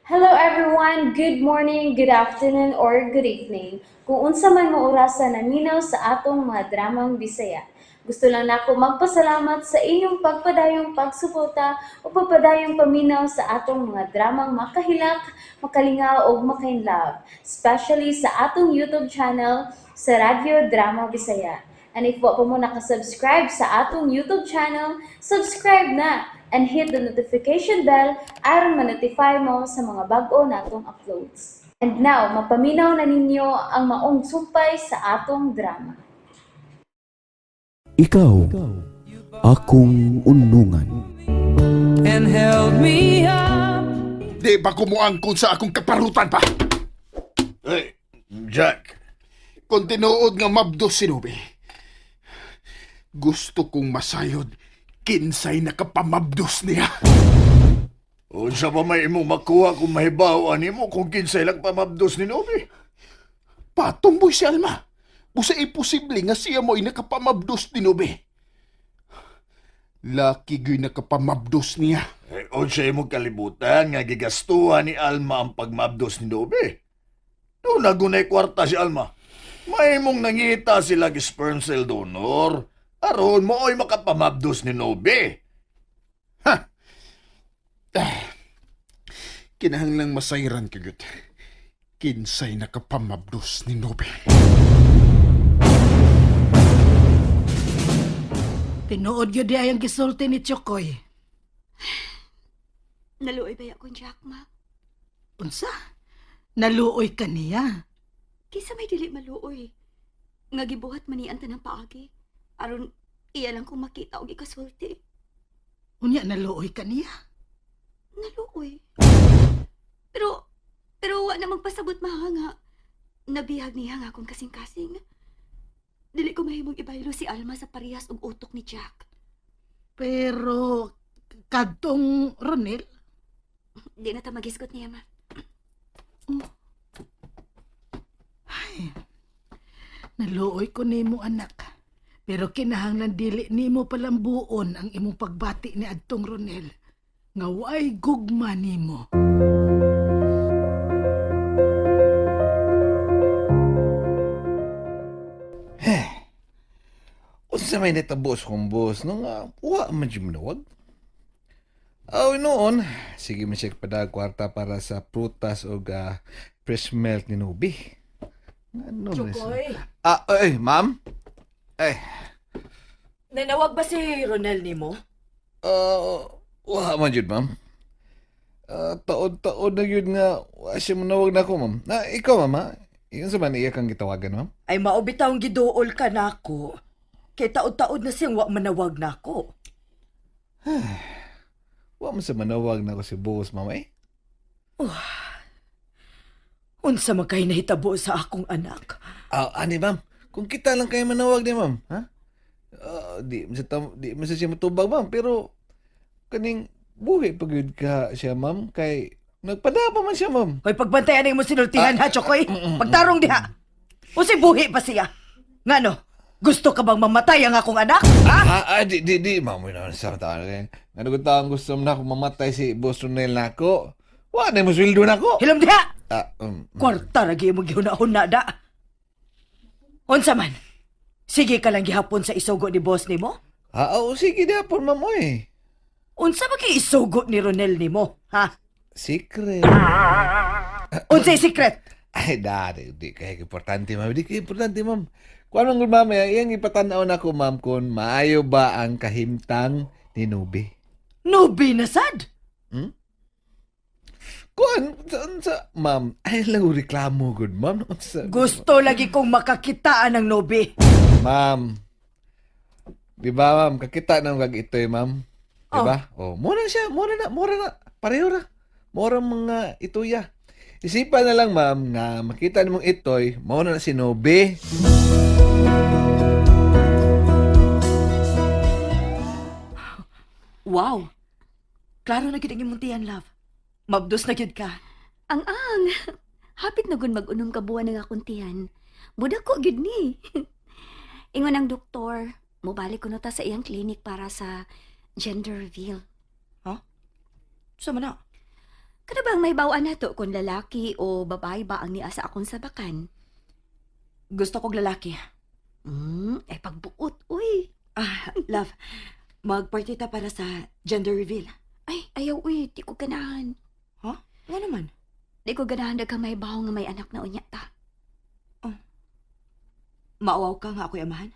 Hello everyone! Good morning, good afternoon, or good evening. Kung unsa man mo orasa naminaw sa atong mga dramang Bisaya. Gusto lang nako magpasalamat sa inyong pagpadayong pagsuporta o pagpadayong paminaw sa atong mga dramang makahilak, makalingaw ug makainlove, especially sa atong YouTube channel sa Radyo Drama Bisaya. And if wa pa mo nakasubscribe sa atong YouTube channel, subscribe na and hit the notification bell aron ma-notify mo sa mga bag-o natong uploads. And now, mapaminaw na ninyo ang maong sumpay sa atong drama. Ikaw, akong unungan. And held me up. Di ba kumuangkon sa akong kaparutan pa? Hey, Jack. Kung tinuod nga mabdos si Nubi, gusto kong masayod kinsay nakapamabdos niya. Unsa pa may imong makuha kung mahibaw nimo kung kinsay lang pamabdos ni Nobi? Patumboy si Alma. Busa imposible nga siya mo'y nakapamabdos ni Nubi. Laki gyo'y nakapamabdos niya. Eh, unsa imong kalibutan nga gigastuhan ni Alma ang pagmabdos ni Nobi? Doon na gunay kwarta si Alma. Mahimong nangita sila gi sperm cell donor. Aron mo oy makapamabdos ni Nobi. Ha? Ah, kinahanglang masayran kagyud. Kinsay nakapamabdos ni Nobe. Tinuod gyud di ay ang gisulti ni Chokoy. Naluoy ba akong Jack, ma? Unsa? Naluoy ka niya. Kisa may dili maluoy. Nga gibuhat man ni ang tanang paagi. Aron iya lang kong makita og ikasulti. Unya naluoy ka niya. Naluoy. Pero, pero wa na magpasabot ma nga. Nabihag niya nga akong kasing-kasing. Dili ko mahimong ibaylo si Alma sa parehas og utok ni Jack. Pero kadtong Ronel, Di na ta magisgot niya, ma. Ay, naluoy ko nimo anak. Pero kinahanglan dili nimo palambuon ang imong pagbati ni adtong Ronel. Nga waay gugma nimo. Unsa may natabo sa kong boss no nga wa man jud manawag. Aw noon, sige man siya padag kwarta para sa prutas o fresh milk ni Nubi. Ano man siya? Ah, ay, ma'am. Ay, Nanawag ba si Ronel nimo? wa man jud, ma'am. Ah, taod-taod na yun nga wa siya manawag na ako, ma'am. Na, ikaw, ma'am, ha? Yun sa man iya kang gitawagan, ma'am. Ay maubitawng giduol ka nako. Kay taod-taod na siyang wa manawag nako. Wa man sa manawag na ako si boss, ma'am, eh. Unsa man kay nahitabo sa akong anak? Ah, ani ma'am. Kung kita lang kayo manawag ni ma'am, ha? Ah, di man sa siya matubag ma'am, pero kaning buhi pag yun ka siya ma'am kay nagpadapa man siya ma'am. Hoy, pagbantayan mo sinultihan ha, Chokoy. Pagtarong diha. Unsay buhi pa siya? Ngano? Gusto ka bang mamatay ang akong anak? Ha? Ah, ah, di di di ma'am wala na sa taon kay. Ngano ko taong gusto mo na akong mamatay si Boss Ronel nako. Wa na mo sweldo nako. Hilom diha. Ah, Kwarta ra gyud mo gihuna-huna da. Unsa man? Sige ka lang gihapon sa isugo ni boss nimo? Ah, oh, sige di hapon ma'am oy. Unsa ba kay isugo ni Ronel nimo? Ha? Secret. Unsay secret? Ay, da, di, di kay importante, ma'am. Di kay importante, ma'am. Kung anong ma'am, eh, iyang ipatanaw na ko, ma'am, kung maayo ba ang kahimtang ni Nubi. Nubi na sad. Kuan, sa, sa, ma'am, ay lang ko reklamo, good, ma'am. Sa, Gusto lagi kong makakitaan ng Nubi. Ma'am, di ba, ma'am, kakita na kag itoy, ma'am. Di ba? Oh, mura na siya, mura na, mura na. Pareho ra. Mura mga ituya. Isipan na lang, ma'am, nga makita nimong itoy, mao na na si Nubi. Wow. Klaro na gid ang imong tiyan, love. Mabdos na gid ka. Ang ang! Hapit na gun mag-unom ka buwan ng akong tiyan. Budak ko gid ni. Ingon ang doktor, mobalik ko na ta sa iyang clinic para sa gender reveal. Sa man na? Kada bang may bawaan nato kung lalaki o babae ba ang niya sa akong sabakan? Gusto kog lalaki. Ay pagbuot, uy. Ah, love, magparty ta para sa gender reveal. Ay, ayaw, uy. Di ko ganahan. Ha? Nga naman. Di ko ganahan daghang may bawo nga may anak na unya ta. Mauwaw ka nga ako'y amahan?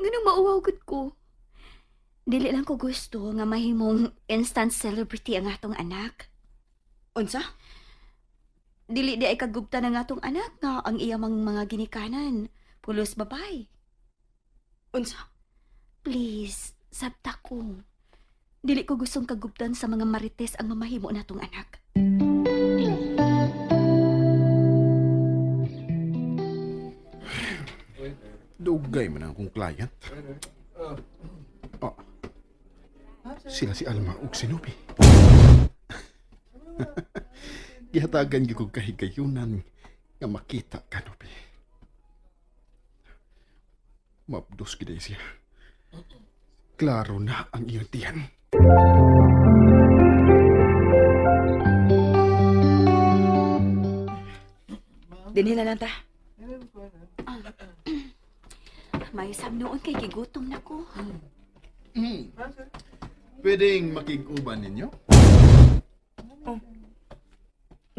Ganang mauwaw gud ko. Dili lang ko gusto nga mahimong instant celebrity ang atong anak. Unsa? Dili di ay kagubta ng atong anak nga ang iya mang mga ginikanan. Pulos babay. Unsa? Please, sabta ko. Dili ko gustong kagubtan sa mga marites ang mamahimo natong anak. Dugay man ang akong client. Oh. Sila si Alma ug si Nubi. Gihatagan gyud kog kahigayunan nga makita ka, Nubi. Mabdos gid ay siya. Klaro na ang iyong tiyan. Dinhi na lang ta. May sab noon kay gigutom na ko. Pwedeng makig-uban ninyo?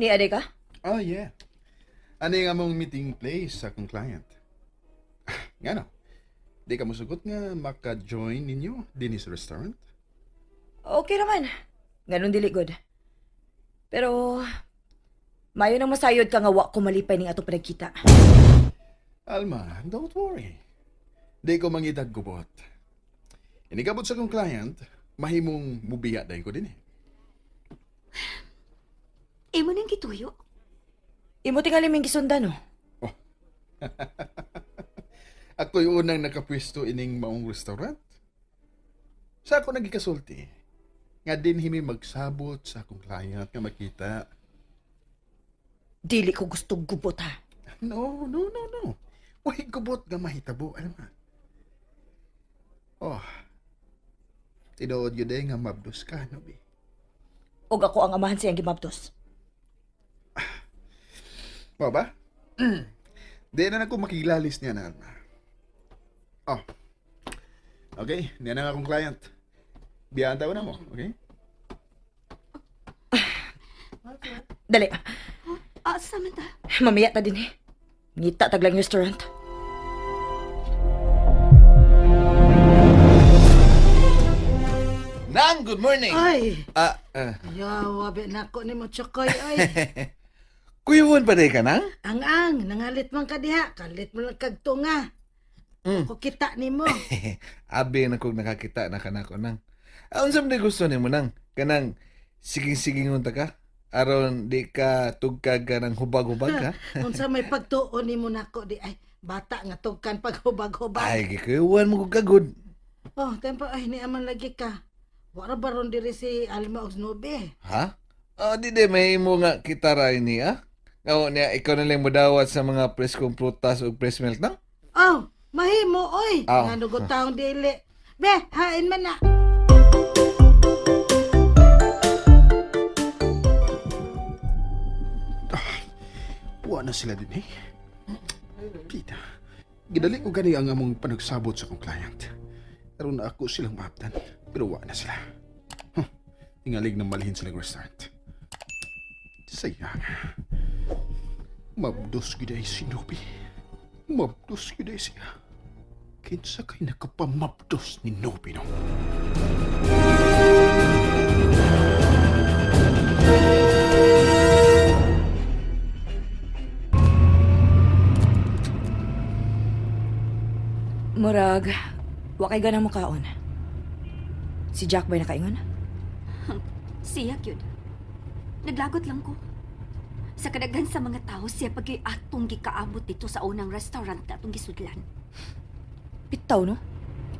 Ni ade ka? Oh, yeah. Ano yung among meeting place sa akong client? Nga no? Di ka musugot nga maka-join ninyo din sa restaurant? Okay naman. Ganun dili good. Pero, mayo nang masayod ka nga wa ko malipay ning atong panagkita. Alma, don't worry. Di ko mangitag gubot. Inigabot sa akong client, mahimong mubiya dahil ko din eh. Imo nang gituyo. Imo tingali ming gisundan, no? Ako'y unang nakapwesto ining maong restaurant. Sa ako nagikasulti, nga din himi magsabot sa akong client nga makita. Dili ko gusto gubot ha. No, no, no, no. Way gubot nga mahitabo, Alma. Oh, tinuod yun eh nga mabdos ka, no, bi? Og ako ang amahan siyang gimabdos. Mao ba? Di na ako makilalis niya na, Alma. Oh. Okay, niya na nga akong client. Biyaan tayo na mo, okay? Dali, Ah, sa man ta? mamaya ta din eh. Ngita taglang restaurant. Nang, good morning! Ay, Ah, ah. yawa be nako ni mo Chokoy ay. Kuyuan pa ka nang? Ang-ang, nangalit man ka diha, kalit mo lang kagtunga. Ko kita nimo. Abi na kog nakakita na kanako nang. Ah, unsa man gusto nimo nang? Kanang siging-sigingon ta ka? Aron di ka tugkag ka ng hubag-hubag ha? Unsa may pagtuon nimo nako di ay bata nga tugkan paghubag-hubag. Ay, gikuyuan mo kog kagod. Oh, tempo ay ni aman lagi ka. Wara baron diri si Alma og Snobe. Ha? Ah, di di may imo nga kita ra ini ah. Nga niya ikaw na lang modawat sa mga preskong prutas ug fresh milk nang? Oh, mahimo oy. Aw. Nga nugot taong dili. Be, hain man na. Wa na sila din eh. Pita, gidali ko gani ang among panagsabot sa akong client. Aron na ako silang maabtan, pero wa na sila. Huh, tingalig na malhin silang restaurant. Sayang. Mabdos gyud ay si Nobi. Mabdos gyud ay siya. Kinsa kay nakapamabdos ni Nobi no? Murag, wa kay ganang mukaon. Si Jack ba'y nakaingon? Siya gyud. Naglagot lang ko. Sa kadaghan sa mga tao siya pagay atong gikaabot dito sa unang restaurant na atong gisudlan. Bitaw, no?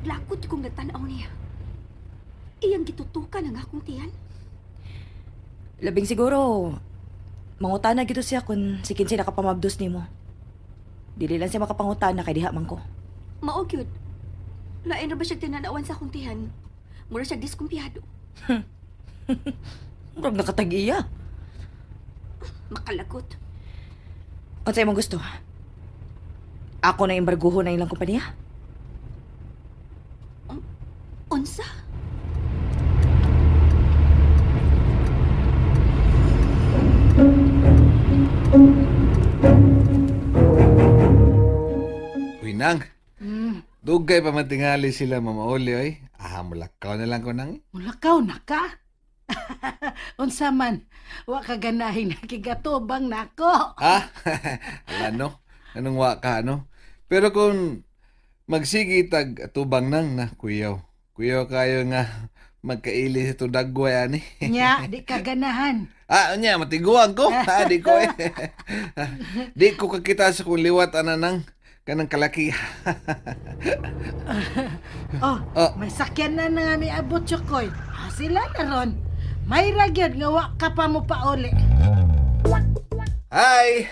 Lagot kong nagtan-aw niya. Iyang gitutukan ang akong tiyan. Labing siguro, mangutana gito siya kung si Kinsey nakapamabdos nimo. Dili lang siya makapangutana kay diha man ko. Mao gyud. Lain ra ba siya tinanawan sa akong tiyan? Mura siya diskumpiyado. Murag nakatag-iya. Makalagot. Unsa imong gusto? Ako na embarguho na ilang kompanya? Unsa? Uy, nang. Dugay pa man tingali sila, Mama Oli, oy. Ah, mulakaw na lang ko nang. Mulakaw na ka. Unsa man, wa ka ganahin nakigatubang nako. Ha? Ala, no? Anong wa ka, no? Pero kung magsigi tag atubang nang na, kuyaw. Kuyaw kayo nga magkaili sa tudagway, ani. Nya, di ka ganahan. Ah, unya, matiguan ko. Ha, di ko eh. Di ko kakita sa kung liwat, ana nang kanang kalaki. Oh, Oh. may sakyan na nga may abot Chokoy. Ah, sila na ron. May ragyod nga wa ka pa mo pauli. Hi!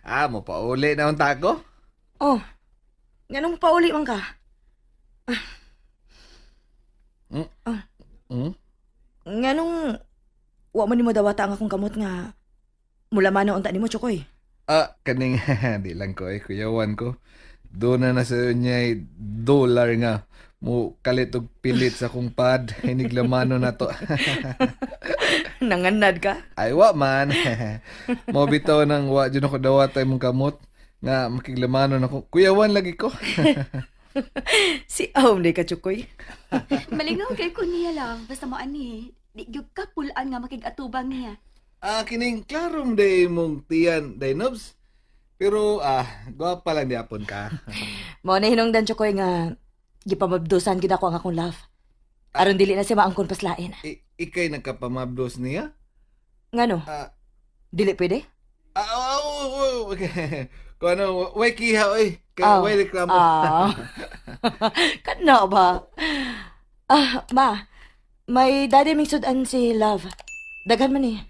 Ah, mo pauli na unta ko. Oh, nganong pauli man ka? Ah. Nganong wa man nimo dawata ang akong kamot nga mula man na unta nimo, Chokoy? Ah, kaning di lang ko eh, kuyawan ko. Doon na nasa niya dollar nga mo kalit og pilit sa akong pad. Hiniglamano na to. Nanganad ka? Ay, wa man. Mo bitaw nang wa jud ako dawata imong kamot nga makiglamano na ko. Kuyawan lagi ko. Si Aom di ka, Chokoy. Malingaw kay ko niya, love. Basta mo ani, di gyud ka pulaan nga makig-atubang niya. Ah, kining klarong day mong tiyan, day nobs. Pero gwapa lang diapon ka. Mao na hinungdan, Chokoy, nga gipamabdusan gid ako ang akong love. Aron dili na siya maangkon paslain. Ikay nagkapamabdos niya? Ngano? Ah. Dili pwede? Ah, oh, okay. Kung ano, way kiha, oy. Kay, Ah. way reklamo. Ah. Kana ba? Ah, ma. May daddy ming sudan si Love. Daghan man eh.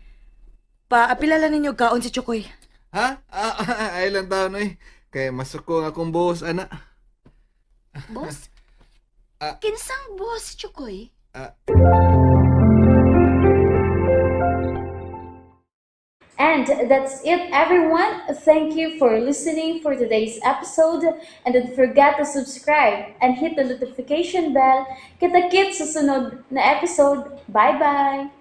Paapilala ninyo kaon si Chokoy. Ha? Ah, ay lang taon, oy. Kay masuko ang akong buhos, ana. Boss? Ah. Kinsang boss, Chokoy? And that's it, everyone. Thank you for listening for today's episode. And don't forget to subscribe and hit the notification bell. Kita-kits sa sunod na episode. Bye-bye!